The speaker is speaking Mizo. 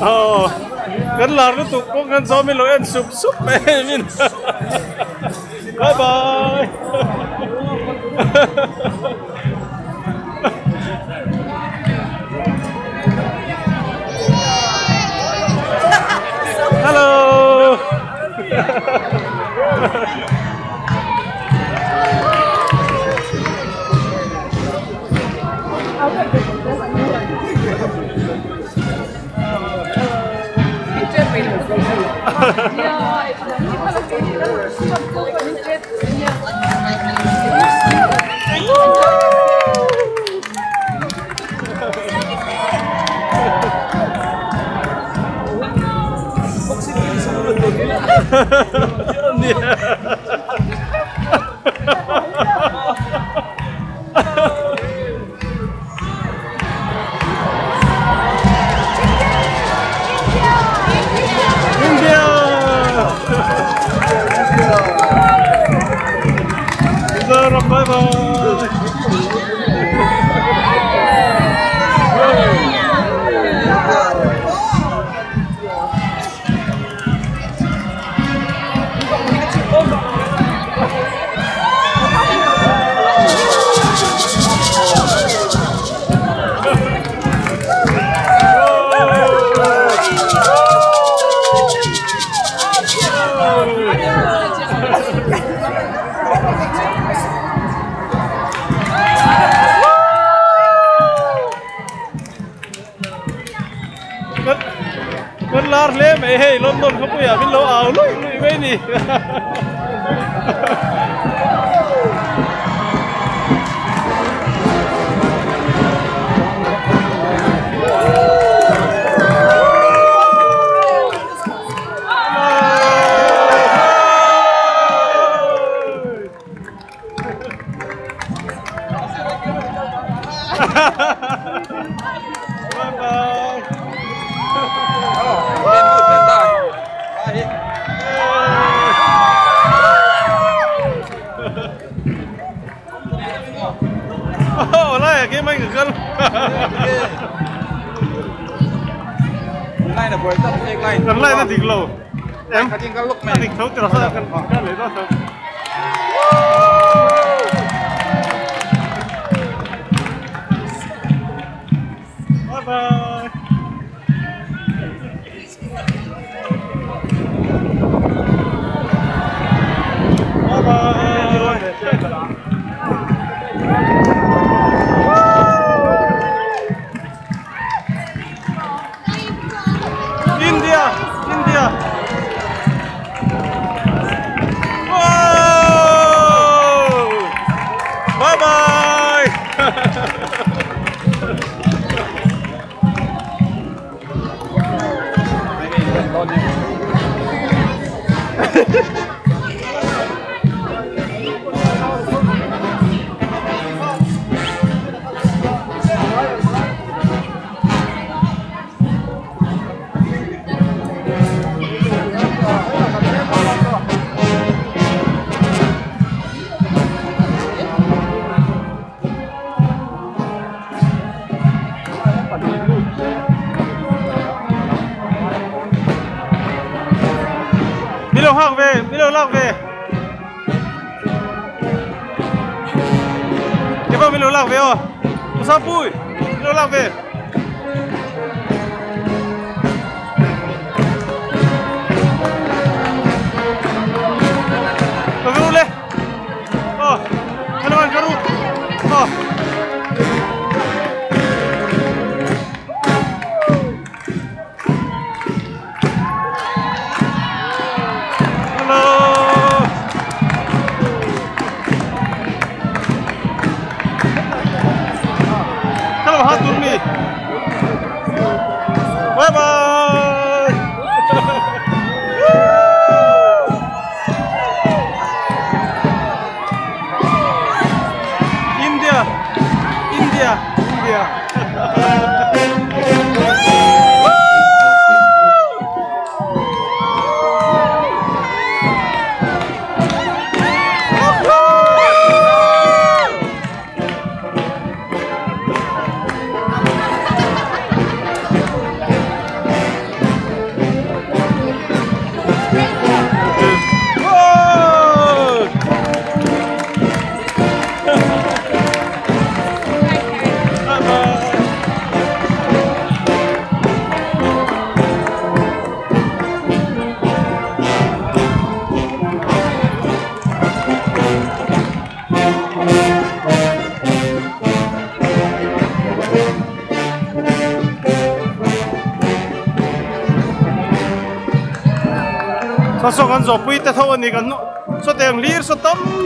Aw kan lar lutuk pawh kan zawm in lo en sup sup mai a ni min bye bye hello India! Mizoram bye bye! Kan lar hle mai hei London khawpuiah min lo au luih luih mai ni. Bye bye. Oh, lai cái mấy người cân. Lai là buổi tập lai. Cần lai nó thịt lẩu. Em cái thịt thấu từ đó cần cần lấy đó thôi. Bye bye. Bye bye. India, India. Wow! Bye bye. Mi lo hak ve, mi lo lak ve. Cái bao mi lo lak ve oh. Sao pui? Mi lo lak ve. Karu le. Oh. Ano karu? Oh. Hello. Hello, hat turmi. Bye bye. India. India. India. Saw saw kan zawhpui te tho a ni kan sawtiang lir saw tam.